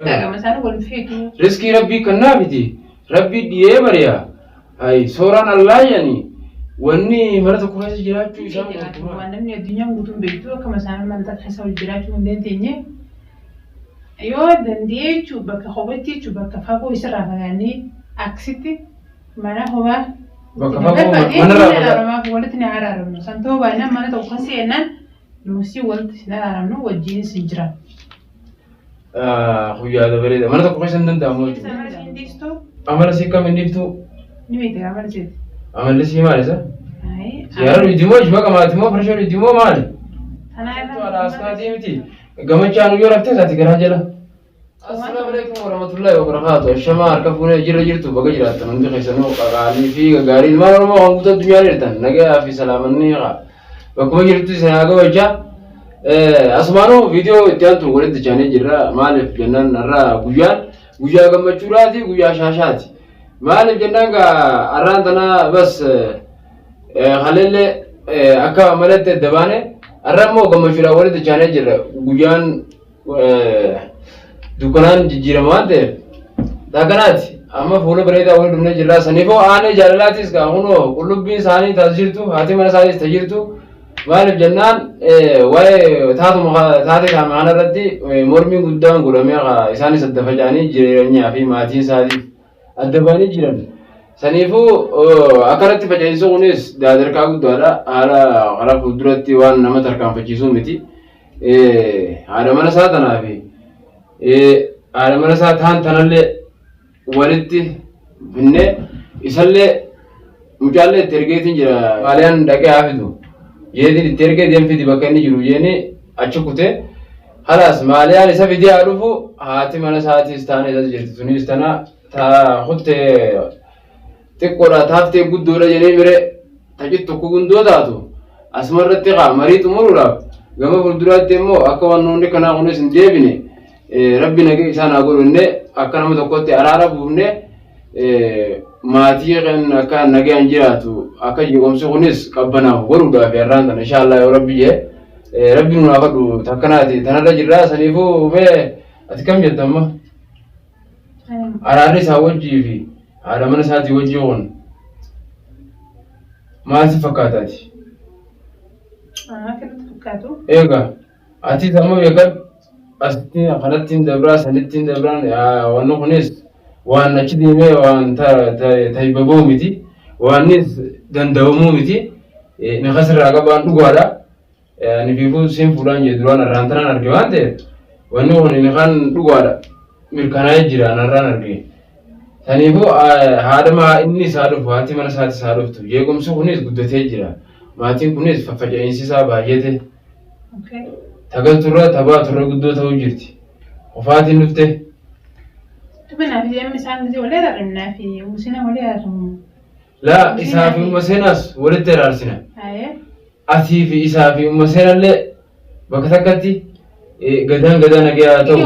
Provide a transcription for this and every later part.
Gama isaan wal feetu. Riskii rabbii kannaa miti. Rabbii dhiyee bari'a. Ay sooraan allaa jedhani wanni mana tokko keessa jiraachuu isaan Waan namni addunyaan guutuun beektu akkuma isaan mana keessa wal jiraachuu hin dandeenye. Yoo danda'e jechuun bakka kophaatti jechuun bakka fagoo isirraa fagaannee akkasitti mana kophaa. Bakka fagoo manarraa fagaadhu. Walitti ni araaramnu. San ta'uu baannaan mana tokko kan seennan nuusii walitti hin araaramnu wajjinis hin jiran. Kun yaada bareeda. Mana tokko keessa hin danda'amu jechuudha. Amala siin dhiistu. Amala sii kam hin dhiiftu? Ni beekta amala siiti. Amalli sii maali isa? Siyaara dhugdi moo jima qamaati moo farshoo dhugdi moo maali? Tanaa Askaatii miti. Gamachaan yoo raftes ati garaa jala. Assalaamu alaikum warahmatullahi wabarakatuh. Ashamaa harka fuunee jirra jirtu baga jiraattan hundi keessanuu qaqaalii fi gaggaarii ilmaan Oromoo kan guutuu addunyaa jirtan nagayaa fi salaamanni haa bakkuma jirtu isin haa gabachaa. Asumaanuu viidiyoo itti aantu walitti dachaanee jirra. Maaliif jennaan har'a guyyaan guyyaa gammachuudhaati guyyaa shaashaati. Maaliif jennaan gaa har'aan tana bas haleellee akka malatti adda baane har'a immoo gammachuudhaan walitti dachaanee jirra. Guyyaan dukkanaan jijjiirama waan ta'eef taakanaati amma fuula bareedaa walitti dhufnee jirra. Saniifoo aanee jaalalaatis gaa kunoo qullubbiin isaanii taas jirtu haati mana isaaniis ta jirtu. Maaliif jennaan waa'ee taatuma taatee taame kana irratti mormiin guddaan godhamee isaanis adda faca'anii jireenyaa fi maatiin isaatiif adda ba'anii jiran. Saniifuu akkanatti faca'iinsi kunis daadarkaa guddaadha. Haala karaa fuulduratti waan nama tarkaanfachiisuu miti. Haadha mana isaa tanaa fi haadha mana isaa taan tanallee walitti finnee isallee mucaallee itti ergeetiin jira. Maaliyaan dhaqee haa fidu. Jeetiin itti ergee deem fidi bakka inni jiru jeeni achi kutee. Halaas maaliyaan isa fidee haa dhufu haati mana isaatiis taane isas jirti tunis tana taa kuttee xiqqoodha taaftee guddoodha jedhee mire tacit tokko gundoo taatu asuma irratti kaa marii xumuruudhaaf gama fuulduraatti immoo akka wannoonni kanaa kunis hin deebine rabbi nagee isaan haa godhu innee akka nama tokkotti araara buufne maatii kan akka nagaan jiraatu akka jeequmsi kunis qabbanaaf godhuudhaaf har'aan tana insha Allah yoo rabbi jee rabbi nu haa fadhu takkanaati tanarra jirraa saniifuu mee ati kam jetta amma araarri isaa wajjii fi haadha mana isaatii wajjii kun maal si fakkaataati? Akka natti fakkaatu. Eegaa atis amma beekan asitti kanattiin dabraa sanittiin dabraan wanni kunis waan achi deemee waan taybabuu miti waannis danda'amuu miti ni kasirraa qabaan dhugaadha. Ani fiifuu siin fuudhaan jee duraan arraan tanaan arge waan ta'eef wanni kun inni kan dhugaadha mirkanaa'ee jira an arraan arge. Saniifuu haadha maa inni isaa dhufu haati mana isaati isaa dhuftu jeequmsi kunis guddatee jira. Maatiin kunis faffaca'iinsi isaa baay'ate. Tagalturra tabaaturra guddoo ta'uu jirti. Qofaatiin dhufte. Tubinaa fi amma isaan gisee walii araaramnaa fi musina walii araaramu. Laa isaa fi umma seenaas walitti araarsina. Atii fi isaa fi umma seenallee bakka takkatti gadaan gadaa nagee haa ta'u.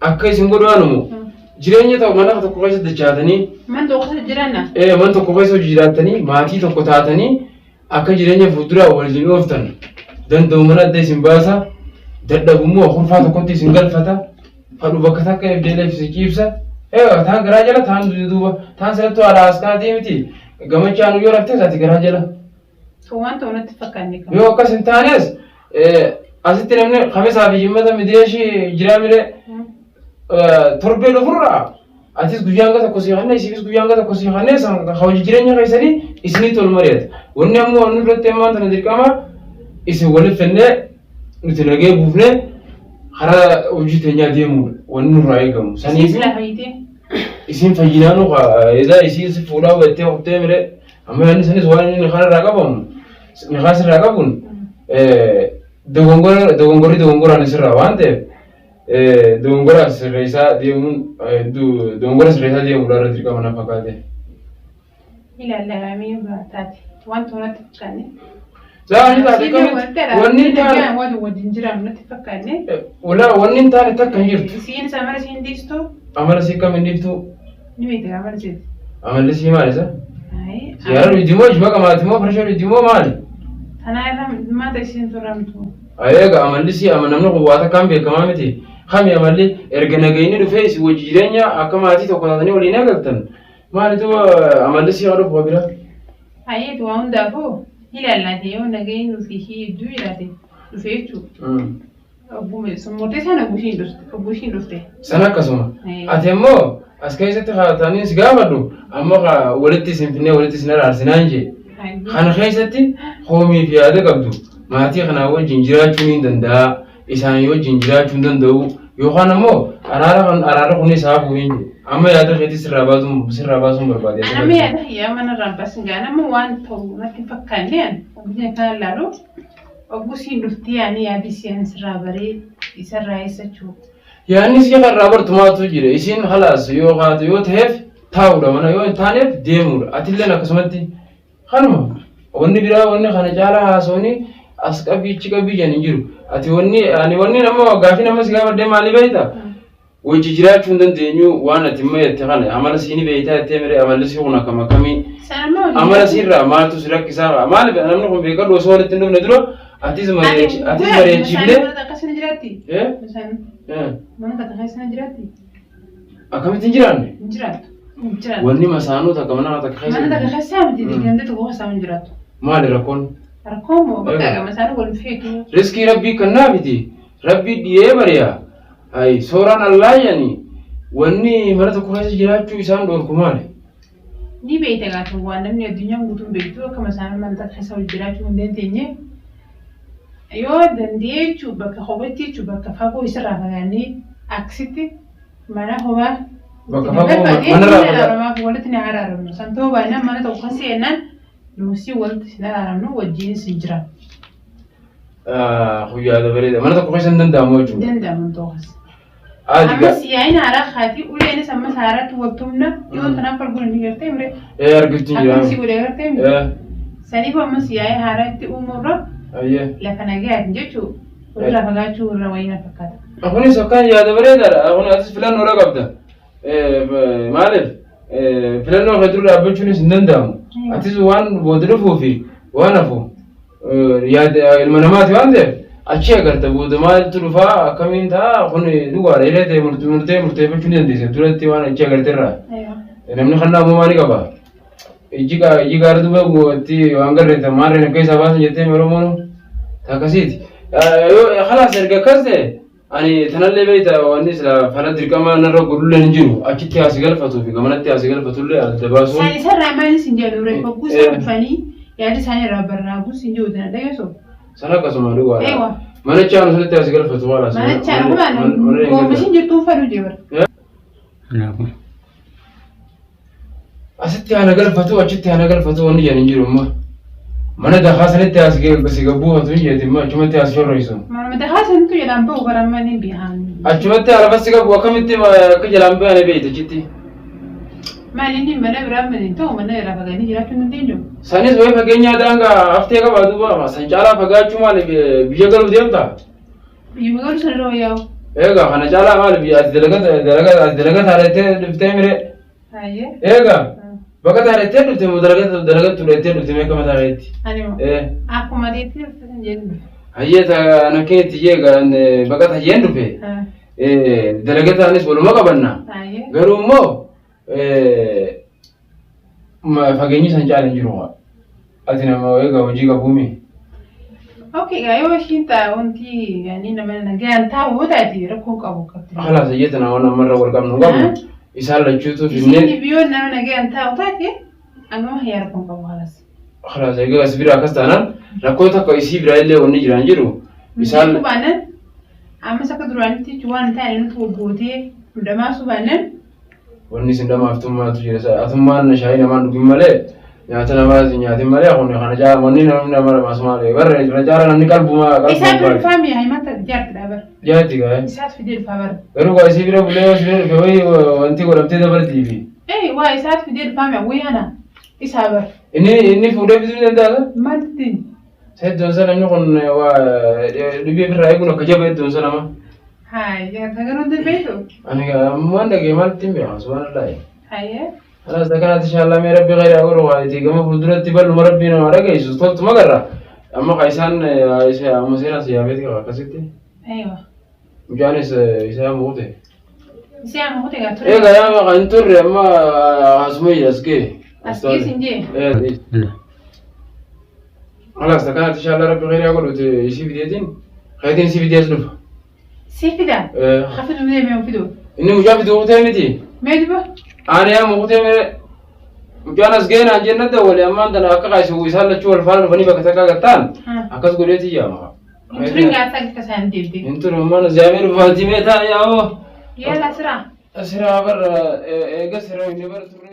Akka isin godhu anumu jireenya ta'u mana tokko keessa dachaatanii Man tokko keessa jiraanna. Man tokko keessa hojii jiraattanii maatii tokko taatanii akka jireenya fuulduraa waliin ooftan danda'u mana adda isin baasa dadhabu immoo kurfaa tokkotti isin galfata fadhu bakka takka ibdeelee isin ciibsa taan garaa jala taan duuba taan sanattu haadha askaatii miti gamachaan yoo raftes ati garaa jala. Waan ta'u natti fakkaanne kan. Yoo akkas hin taanes asitti namni kamisaa fi jimmata mideeshii jiraa miree torbee dhufurraa atis guyyaan ga tokko sii kanne isiifis guyyaan ga tokko sii kanne san hojii jireenya keessanii isinitti ol mari'ata. Wanni ammoo wanni irratti ammaan tana dirqama isin walitti fennee nuti nagee buufnee karaa hojii teenyaa deemuudha wanni nurraa eegamu. Isiin Saniif silaa fayyitee. isiin fayyinaanu edaa isiin si fuudhaa hubattee kuttee miree amma yaadni sanis waan inni nikaan irraa qabamu nikaan sirraa qabuun dogongora dogongorri dogongoraan sirraa waan ta'eef dogongora sirreessaa deemuun dogongora sirreessaa deemuudha irra dirqama na fakkaate. Ilaallamee taate waan ta'u natti fakkaanne. Saani taate kamitti wanni hin taane Waan wajjin jiraannu natti fakkaanne. Walaa wanni hin taane takka hin jirtu. Isiin isa amala isiin dhiistu Amala sii kam hin dhiiftu? ni beekta amala isiiti. Amalli sii maali isa? Siyaara dhugdi moo jima qamaati moo farshoo dhugdi moo maali? Tanaa irra maata isiin turramtu. Eega amalli sii ama namni kun waa takkaan beekamaa miti. Kami amalli erga nagayni dhufee isin wajji jireenya akka maatii tokko taatanii waliin eegaltan maali duuba amalli sii haa dhufu bira. Hayyeetu waa hundaafuu ilaallate yoo nagayni nuuf ishii hedduu jiraate dhufe jechuudha. Murtee sana ogguu ishiin dhufte. Sana akkasuma. Ati immoo as keessatti kaatanii si gaafadhu amma walitti isin finnee walitti isin araarsinaan jee. Kana keessatti hoomii fi yaada qabdu maatii kanaa wajjin jiraachuu ni danda'a. Isaanii wajjin jiraachuu hin danda'u. Yookaan ammoo araara kunis haafuu hin jiru. Amma yaada keetii sirraa baasuun barbaade. Amma yaada kiyyaa mana irraan baasin gaa nama waan ta'u natti hin fakkaanne ani ogguu kana ilaalu ogguu siin dhuftee yaani yaadi si sirraa baree isarraa eessachuu. Yaadni isii kan bartu maatu jira. Isiin halaas yoo kaatu yoo ta'eef taa'uudha mana yoo hin taaneef deemuudha. Atilleen akkasumatti kanuma. Wanni biraa wanni kana caalaa haasawni as qabii ichi qabii jedhan hin jiru. Ati wanni ani wanni nama gaafii nama si gaafadhee maali beektaa? Wajji jiraachuu hin dandeenyu waan ati immoo jette kana amala siini beektaa jettee miree amalli sii kun akkam akkamii amala siirraa maaltu si rakkisaa maali namni kun beekadhu osoo walitti hin dhufne dura atis mari'achiifne. Mana takka jiraatti? Mana takka keessa jiraatti? Akkamitti hin jiraanne? Hin jiraattu. Hin jiraattu. Wanni masaanuu takka mana takka keessa. Mana takka keessa miti ganda tokko keessa hin jiraattu. Maali rakkoon? Rakkoon moo bakka gama isaanii wal feetu. Riskii rabbii kan naafiti. Rabbii dhiyee bari'a. Ay sooraan allaayyani wanni mana tokko keessa jiraachuu isaan dhorku maali? Ni beekta gaafa waan namni addunyaan guutuun beektu akka masaanuu mana takka keessa wal jiraachuu hin dandeenye. Yoo dandeechuu bakka kophatti jechuu bakka fagoo isirraa fagaannee akkasitti mana kophaa. Bakka fagoo manarraa fagaatu. Walitti ni araaramnu. San ta'uu baannaan mana tokko kan seennaan nuusii walitti sin araaramnu wajjin sin jira. Guyyaa bareeda. Mana tokko keessa hin danda'amu jechuudha. Danda'amu ta'us. Ammas yaa'in haaraa kaati uleenis ammas haaraatti waltumna yoo tanaaf arguun ni gartee mire. Ee argifti jira. Akkasii godhee gartee mire. Saniif ammas yaa'in haaraa itti uumurra lafa nagayaatiin jechuudha. Walirraa fagaachuu irra wayii na fakkaata. Kunis akkaan yaada bareedaadha. Kun atis filannoodha qabda. Maaliif filannoo kee dura dhaabbachuunis hin danda'amu. Atis waan booda dhufuu fi waan hafu yaada ilma namaati waan ta'eef achi agarta booda maaltu dhufaa akkamiin ta'a kun dhugaadha hiree ta'e murtee murteeffachuu ni dandeessa duratti waan achi agarteerraa. Namni kan uumamaa ni qaba. Iji gaara duuba itti waan garreetta maarreen akka isaa baasan jettee Oromoon akkasiiti. Kalaas erga akkas ta'e ani tanallee beekta wanni sila fala dirqama narra godhullee hin jiru achitti asii galfatuu fi gamanatti asii galfatullee adda baasuun. Isaan isarraa maalis hin jedhu reeffa kuusaa dhufanii yaada isaanii irraa barraa'u hin jiru tana dhageessu. Sana akkasuma dhugaadha. Eewa. Manicha aanu sanitti asii galfatu waan asii. Manicha aanu oomishin jirtuun fadhu jee bara. Kanaafuu Asitti haana galfatu achitti haana galfatu wanni jedhan hin jiru amma. Mana dakaa sanitti as si gabbuufatu hin jeeti immoo achumatti as shorroisu. Manuma dakaa santu jalaan ba'u bara amma ni bihaan. Achumatti alafa si gabu akkamitti akka jalaan bayan beeyta achitti. Maali inni mana biraa mana ta'u mana irraa fagaatanii jiraachuu hin dandeenyu. Sanis wayi fageenyaa daangaa haftee qabaa duuba san caalaa fagaachuu maali biyya galuu deemta? Biyya galuu sana irra wayyaa'u. Egaa kana caalaa maali biyya ati dalaga ati dalaga taarettee dhuftee mire. Hayyee. Egaa bakka taarettee dhufte moo dalaga dalagattu dheettee dhufte mee akkama taaretti? Ani moo. Akkuma deettee dhufte san jedhu. Hayyee ta keetti jee bakka tayyeen dhufe dalaga taanis waluma qabanna. Hayyee. Garuu immoo fageenyi san caala hin jiru. Ati nama egaa hojii qabuumi. Okay, gaa yoo ishiin ta'a wanti yaani nama nagaan taa'u yoo taate rakkoo qabu qabdi. Khalaas hayyee tana waan ammarra wal qabnu qabnu. Isaan lachuutu Isiin finnee yoo nama nagaan taa'u taate angama hayyaa rakkoo qabu halas. khalaas egaa as bira akkas taanaan rakkoo takka isii biraa illee wanni jiraan jiru. Isaan baannan ammas akka duraanitti jechuun waan taane nuti waggootee nu dhamaasuu baannan Wanni isin dhamaaftummaatu jira. Atummaan shaayii namaan dhugin malee nyaata namaa isin nyaatin malee kun kana caala wanni namni nama dhamaas malee barra irra caala namni qalbumaa Isaa bira qalbumaa dhufaa mi'a himata jaarti dha bara. jaarti gaa. Isaatu fidee dhufaa bara. Garuu gaa isii bira bulee yoo isii bira dhufe wayii wanti godhamtee dabartiifi. Ee waa isaatu fidee dhufaa mi'a wayii ana isaa bara. Inni fuudhee fiduu ni danda'a. Maalti Hedduun sana namni kun waa dhibee ofirraa eeguun akka jaba hedduun sana nama. Hayi jaarta garuu hin beektu. Ani ammaan dhagee maalitti hin beekaa subhaanallah. Hayyee. Kanaas akkanatti inshallah mee rabbi khayraa godhu waa itti gama fuulduratti bal'uma rabbii nama dhageessu toltu magarra. Amma ka isaan amma seenaa si yaabeeti qaba akkasitti. Aywa. Mucaanis isa yaama kute. Isa yaama kute gaa ture. Egaa yaama kan turre amma asuma jira as ga'e. As ga'e sin jee. Alaas takkaatti inshallah rabbi khayrii haa godhuti isii fideetiin keetiin isii fidee as dhufa. Si fida? Ha fidu deemee fidu. Inni mucaa fiduu kutee miti. Mee duba? Ani yaa mukutee mee mucaan as ga'e naan jenna dawwale ammaan tana akka kaasu isaan lachuu wal faana dhufanii bakka takkaa gattaan akkas godheeti yaama. Hin turin gaafa akka isaan deemte. Hin turu mana jaamee dhufaatii mee taa'e yaa'oo. Yala siraa. Siraa barra eega siraa inni bara turre.